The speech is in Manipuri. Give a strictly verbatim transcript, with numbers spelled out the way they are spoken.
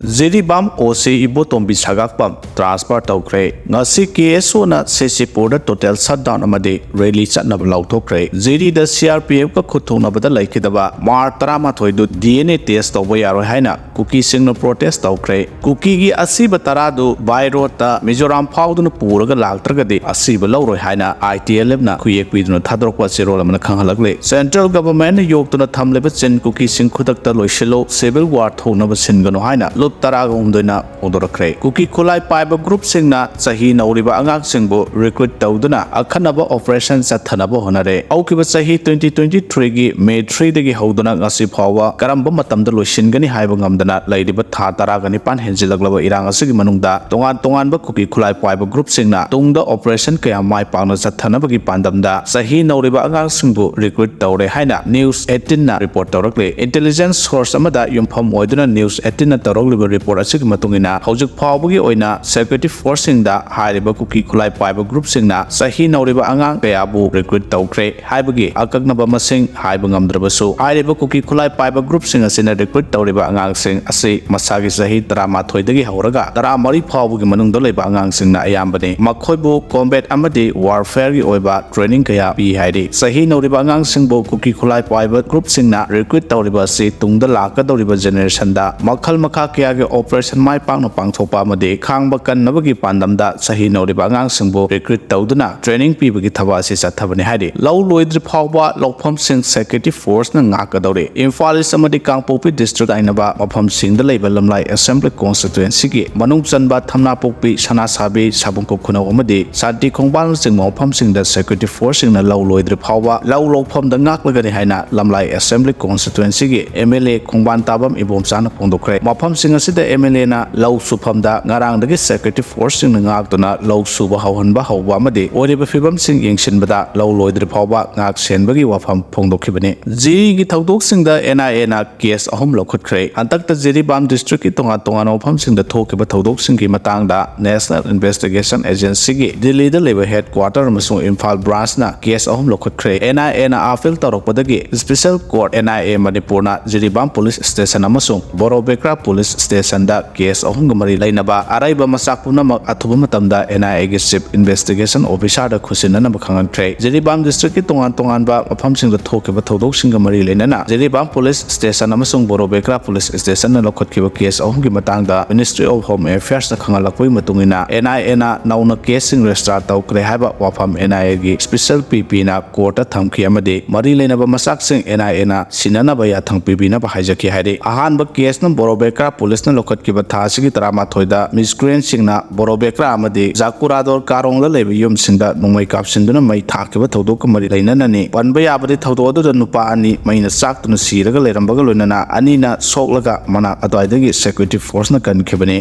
ꯖꯤꯔꯤꯕꯥꯝ ꯑꯣ ꯁꯤ ꯏꯕꯣꯇꯣꯝꯕꯤ ꯁꯒꯥꯛꯄꯝ transfer ꯇꯧꯈ꯭ꯔꯦ꯫ ꯉꯁꯤ ꯀꯦ ꯑꯦꯁ ꯑꯣꯅ ꯁꯤꯁꯤꯄꯨꯔꯗ total shutdown ꯑꯃꯗꯤ rally ꯆꯠꯅꯕ ꯂꯥꯎꯊꯣꯛꯈ꯭ꯔꯦ꯫ ꯖꯤꯔꯤꯗ ꯁꯤ ꯑꯥꯔ ꯄꯤ ꯑꯦꯐꯀ ꯈꯨꯠ ꯊꯣꯛꯅꯕꯗ ꯂꯩꯈꯤꯗꯕ ꯃꯥꯔ ꯇꯔꯥꯃꯥꯊꯣꯏꯗꯨ ꯗꯤ ꯑꯦꯟ ꯑꯦ test ꯇꯧꯕ ꯌꯥꯔꯣꯏ ꯍꯥꯏꯅ ꯀꯨꯀꯤꯁꯤꯡꯅ protest ꯇꯧꯈ꯭ꯔꯦ꯫ ꯀꯨꯀꯤꯒꯤ ꯑꯁꯤꯕ ꯇꯔꯥꯗꯨ by roadꯇ ꯃꯤꯖꯣꯔꯥꯝ ꯐꯥꯎꯗꯨꯅ ꯄꯨꯔꯒ ꯂꯥꯛꯇ꯭ꯔꯒꯗꯤ ꯑꯁꯤꯕ ꯂꯧꯔꯣꯏ ꯍꯥꯏꯅ ꯑꯥꯏ ꯇꯤ ꯑꯦꯜ ꯑꯦꯐꯅ ꯈꯨꯌꯦꯛ ꯄꯤꯗꯨꯅ ꯊꯥꯗꯣꯔꯛꯄ ꯆꯦꯔꯣꯜ ꯑꯃꯅ ꯈꯪꯍꯜꯂꯛꯂꯤ꯫ Central Governmentꯅ ꯌꯣꯛꯇꯨꯅ ꯊꯝꯂꯤꯕ ꯆꯤꯟ ꯀꯨꯀꯤꯁꯤꯡ ꯈꯨꯗꯛꯇ ꯂꯣꯏꯁꯤꯜꯂꯨ, civil war ꯊꯣꯛꯅꯕ ꯁꯤꯟꯒꯅꯨ ꯍꯥꯏꯅ ꯂꯨꯞ ꯇꯔꯥꯒ ꯍꯨꯝꯗꯣꯏꯅ ꯐꯣꯡꯗꯣꯔꯛꯈ꯭ꯔꯦ꯫ ꯀꯨꯀꯤ ꯈꯨꯠꯂꯥꯏ ꯄꯥꯏꯕ groupꯁꯤꯡꯅ ꯆꯍꯤ ꯅꯧꯔꯤꯕ ꯑꯉꯥꯡꯁꯤꯡꯕꯨ recruit ꯇꯧꯗꯨꯅ ꯑꯈꯟꯅꯕ operation ꯆꯠꯊꯅꯕ ꯍꯣꯠꯅꯔꯦ꯫ ꯍꯧꯈꯤꯕ ꯆꯍꯤ twenty twenty-threeꯒꯤ May threeꯗꯒꯤ ꯍꯧꯗꯨꯅ ꯉꯁꯤ ꯐꯥꯎꯕ ꯀꯔꯝꯕ ꯃꯇꯝꯗ ꯂꯣꯏꯁꯤꯟꯒꯅꯤ ꯍꯥꯏꯕ ꯉꯝꯗꯅ ꯂꯩꯔꯤꯕ ꯊꯥ ꯇꯔꯥꯒ ꯅꯤꯄꯥꯟ ꯍꯦꯟꯖꯤꯜꯂꯛꯂꯕ ꯏꯔꯥꯡ ꯑꯁꯤꯒꯤ ꯃꯅꯨꯡꯗ ꯇꯣꯉꯥꯟ ꯇꯣꯉꯥꯟꯕ ꯀꯨꯀꯤ ꯈꯨꯠꯂꯥꯏ ꯄꯥꯏꯕ groupꯁꯤꯡꯅ ꯇꯨꯡꯗ operation ꯀꯌꯥ ꯃꯥꯏ ꯄꯥꯛꯅ ꯆꯠꯊꯅꯕꯒꯤ ꯄꯥꯟꯗꯝꯗ ꯆꯍꯤ ꯅꯧꯔꯤꯕ ꯑꯉꯥꯡꯁꯤꯡꯕꯨ recruit ꯇꯧꯔꯦ ꯍꯥꯏꯅ News eighteenꯅ report ꯇꯧꯔꯛꯂꯤ꯫ Intelligence source ꯑꯃꯗ ꯌꯨꯝꯐꯝ ꯑꯣꯏꯗꯨꯅ News eighteenꯅ ꯇꯧꯔꯛꯂꯤꯕ report ꯑꯁꯤꯒꯤ ꯃꯇꯨꯡ ꯏꯟꯅ, ꯍꯧꯖꯤꯛ ꯐꯥꯎꯕꯒꯤ ꯑꯣꯏꯅ security forceꯁꯤꯡꯗ ꯍꯥꯏꯔꯤꯕ ꯀꯨꯀꯤ ꯈꯨꯠꯂꯥꯏ ꯄꯥꯏꯕ groupꯁꯤꯡꯅ ꯆꯍꯤ ꯅꯧꯔꯤꯕ ꯑꯉꯥꯡ ꯀꯌꯥꯕꯨ recruit ꯇꯧꯈ꯭ꯔꯦ ꯍꯥꯏꯕꯒꯤ ꯑꯀꯛꯅꯕ ꯃꯁꯤꯡ ꯍꯥꯏꯕ ꯉꯝꯗ꯭ꯔꯕꯁꯨ, ꯍꯥꯏꯔꯤꯕ ꯀꯨꯀꯤ ꯈꯨꯠꯂꯥꯏ ꯄꯥꯏꯕ groupꯁꯤꯡ ꯑꯁꯤꯅ recruit ꯇꯧꯔꯤꯕ ꯑꯉꯥꯡꯁꯤꯡ ꯑꯁꯤ ꯃꯁꯥꯒꯤ ꯆꯍꯤ ꯇꯔꯥꯃꯥꯊꯣꯏꯗꯒꯤ ꯍꯧꯔꯒ ꯇꯔꯥꯃꯔꯤ ꯐꯥꯎꯕꯒꯤ ꯃꯅꯨꯡꯗ ꯂꯩꯕ ꯑꯉꯥꯡꯁꯤꯡꯅ ꯑꯌꯥꯝꯕꯅꯤ꯫ ꯃꯈꯣꯏꯕꯨ combat ꯑꯃꯗꯤ warfareꯒꯤ ꯑꯣꯏꯕ training ꯀꯌꯥ ꯄꯤ ꯍꯥꯏꯔꯤ꯫ ꯆꯍꯤ ꯅꯧꯔꯤꯕ ꯑꯉꯥꯡꯁꯤꯡꯕꯨ ꯀꯨꯀꯤ ꯈꯨꯠꯂꯥꯏ ꯄꯥꯏꯕ groupꯁꯤꯡꯅ recruit ꯇꯧꯔꯤꯕ ꯑꯁꯤ ꯇꯨꯡꯗ ꯂꯥꯛꯀꯗꯧꯔꯤꯕ generationꯗ ꯃꯈꯜ ꯃꯈꯥ ꯀꯌꯥꯒꯤ operation ꯃꯥꯏ ꯄꯥꯛꯅ ꯄꯥꯡꯊꯣꯛꯄ ꯑꯃꯗꯤ ꯈꯥꯡꯕ ꯀꯟꯅꯕꯒꯤ ꯄꯥꯟꯗꯝꯗ ꯆꯍꯤ ꯅꯧꯔꯤꯕ ꯑꯉꯥꯡꯁꯤꯡꯕꯨ recruit ꯇꯧꯗꯨꯅ training ꯄꯤꯕꯒꯤ ꯊꯕꯛ ꯑꯁꯤ ꯆꯠꯊꯕꯅꯤ ꯍꯥꯏꯔꯤ꯫ ꯂꯧ ꯂꯣꯏꯗ꯭ꯔꯤ ꯐꯥꯎꯕ ꯂꯧꯐꯝꯁꯤꯡ security forceꯅ ꯉꯥꯛꯀꯗꯧꯔꯤ꯫ ꯏꯝꯐꯥꯜ East ꯑꯃꯗꯤ ꯀꯥꯡꯄꯣꯛꯄꯤ district ꯇꯥꯏꯅꯕ ꯃꯐꯝꯁꯤꯡꯗ ꯂꯩꯕ ꯂꯝꯂꯥꯏ assembly constituencyꯒꯤ ꯃꯅꯨꯡ ꯆꯟꯕ ꯊꯝꯅꯥꯄꯣꯛꯄꯤ, ꯁꯅꯥꯁꯥꯕꯤ, ꯁꯥꯕꯨꯡꯈꯣꯛ ꯈꯨꯅꯧ ꯑꯃꯗꯤ ꯁꯥꯟꯇꯤ ꯈꯣꯡꯕꯥꯜꯅꯆꯤꯡꯕ ꯃꯐꯝꯁꯤꯡꯗ security forceꯁꯤꯡꯅ ꯂꯧ ꯂꯣꯏꯗ꯭ꯔꯤ ꯐꯥꯎꯕ ꯂꯧ ꯂꯣꯛꯐꯝꯗ ꯉꯥꯛꯂꯒꯅꯤ ꯍꯥꯏꯅ ꯂꯝꯂꯥꯏ assembly constituencyꯒꯤ M L A ꯈꯣꯡꯕꯥꯟ ꯇꯥꯕꯝ ꯏꯕꯣꯝꯆꯥꯅ ꯐꯣꯡꯗꯣꯛꯈ꯭ꯔꯦ꯫ ꯃꯐꯝꯁꯤꯡ ꯑꯁꯤꯗ M L Aꯅ ꯂꯧ ꯁꯨꯐꯝꯗ ꯉꯔꯥꯡꯗꯒꯤ security forceꯁꯤꯡꯅ ꯉꯥꯛꯇꯨꯅ ꯂꯧ ꯁꯨꯕ ꯍꯧꯍꯟꯕ ꯍꯧꯕ ꯑꯃꯗꯤ ꯑꯣꯏꯔꯤꯕ ꯐꯤꯕꯝꯁꯤꯡ ꯌꯦꯡꯁꯤꯟꯕꯗ ꯂꯧ ꯂꯣꯏꯗ꯭ꯔꯤ ꯐꯥꯎꯕ ꯉꯥꯛ ꯁꯦꯟꯕꯒꯤ ꯋꯥꯐꯝ ꯐꯣꯡꯗꯣꯛꯈꯤꯕꯅꯤ꯫ ꯖꯤꯔꯤꯒꯤ ꯊꯧꯗꯣꯛꯁꯤꯡꯗ N I Aꯅ case ꯑꯍꯨꯝ ꯂꯧꯈꯠꯈ꯭ꯔꯦ꯫ ꯍꯟꯗꯛꯇ ꯖꯤꯔꯤꯕꯥꯝ districtꯀꯤ ꯇꯣꯉꯥꯟ ꯇꯣꯉꯥꯟꯕ ꯃꯐꯝꯁꯤꯡꯗ ꯊꯣꯛꯈꯤꯕ ꯊꯧꯗꯣꯛꯁꯤꯡꯒꯤ ꯃꯇꯥꯡꯗ National Investigation Agencyꯒꯤ ꯗꯤꯜꯂꯤꯗ ꯂꯩꯕ headquarter ꯑꯃꯁꯨꯡ ꯏꯝꯐꯥꯜ branchꯅ case ꯑꯍꯨꯝ ꯂꯧꯈꯠꯈ꯭ꯔꯦ꯫ N I Aꯅ appeal ꯇꯧꯔꯛꯄꯗꯒꯤ special court N I A ꯃꯅꯤꯄꯨꯔꯅ ꯖꯤꯔꯤꯕꯥꯝ police station ꯑꯃꯁꯨꯡ ꯕꯣꯔꯣꯕꯦꯀ꯭ꯔꯥ police ꯁ꯭ꯇꯦꯁꯟꯗ ꯀꯦꯁ ꯑꯍꯨꯝꯒ ꯃꯔꯤ ꯂꯩꯅꯕ ꯑꯔꯩꯕ ꯃꯆꯥꯛ ꯄꯨꯝꯅꯃꯛ ꯑꯊꯨꯕ ꯃꯇꯝꯗ NIAꯒꯤ Chief Investigation Officerꯗ ꯈꯨꯠꯁꯤꯟꯅꯅꯕ ꯈꯪꯍꯟꯈ꯭ꯔꯦ꯫ ꯖꯤꯔꯤꯕꯥꯝ districtꯀꯤ ꯇꯣꯉꯥꯟ ꯇꯣꯉꯥꯟꯕ ꯃꯐꯝꯁꯤꯡꯗ ꯊꯣꯛꯈꯤꯕ ꯊꯧꯗꯣꯛꯁꯤꯡꯒ ꯃꯔꯤ ꯂꯩꯅꯅ ꯖꯤꯔꯤꯕꯥꯝ Police Station ꯑꯃꯁꯨꯡ ꯕꯣꯔꯣꯕꯦꯀ꯭ꯔꯥ Police Stationꯅ ꯂꯧꯈꯠꯈꯤꯕ ꯀꯦꯁ ꯑꯍꯨꯝꯒꯤ ꯃꯇꯥꯡꯗ Ministry of Home Affairsꯅ ꯈꯪꯍꯜꯂꯛꯄꯒꯤ ꯃꯇꯨꯡ ꯏꯟꯅ, NIAꯅ ꯅꯧꯅ ꯀꯦꯁꯁꯤꯡ register ꯇꯧꯈ꯭ꯔꯦ ꯍꯥꯏꯕ ꯋꯥꯐꯝ NIAꯒꯤ Special PPꯅ courtꯇ ꯊꯝꯈꯤ ꯑꯃꯗꯤ ꯃꯔꯤ ꯂꯩꯅꯕ ꯃꯆꯥꯛꯁꯤꯡ NIAꯅ ꯁꯤꯟꯅꯅꯕ ꯌꯥꯊꯪ ꯄꯤꯕꯤꯅꯕ ꯍꯥꯏꯖꯈꯤ ꯍꯥꯏꯔꯤ꯫ ꯑꯍꯥꯟꯕ ꯀꯦꯁꯅ ꯕꯣꯔꯣꯕꯦꯀ꯭ꯔꯥ Policeꯅ ꯂꯧꯈꯠꯈꯤꯕ ꯊꯥ ꯑꯁꯤꯒꯤ ꯇꯔꯥꯃꯥꯊꯣꯏꯗ miscreantꯁꯤꯡꯅ ꯕꯣꯔꯣꯕꯦꯀ꯭ꯔꯥ ꯑꯃꯗꯤ ꯖꯥꯀꯨꯔꯥꯗꯣꯔ ꯀꯥꯔꯣꯡꯗ ꯂꯩꯕ ꯌꯨꯝꯁꯤꯡꯗ ꯅꯣꯡꯃꯩ ꯀꯥꯞꯁꯤꯟꯗꯨꯅ ꯃꯩ ꯊꯥꯈꯤꯕ ꯊꯧꯗꯣꯛꯀ ꯃꯔꯤ ꯂꯩꯅꯅꯅꯤ꯫ ꯄꯟꯕ ꯌꯥꯕꯗꯤ, ꯊꯧꯗꯣꯛ ꯑꯗꯨꯗ ꯅꯨꯄꯥ ꯑꯅꯤ ꯃꯩꯅ ꯆꯥꯛꯇꯨꯅ ꯁꯤꯔꯒ ꯂꯩꯔꯝꯕꯒ ꯂꯣꯏꯅꯅ ꯑꯅꯤꯅ ꯁꯣꯛꯂꯒ ꯃꯅꯥꯛ ꯑꯗꯨꯋꯥꯏꯗꯒꯤ security forceꯅ ꯀꯟꯈꯤꯕꯅꯤ꯫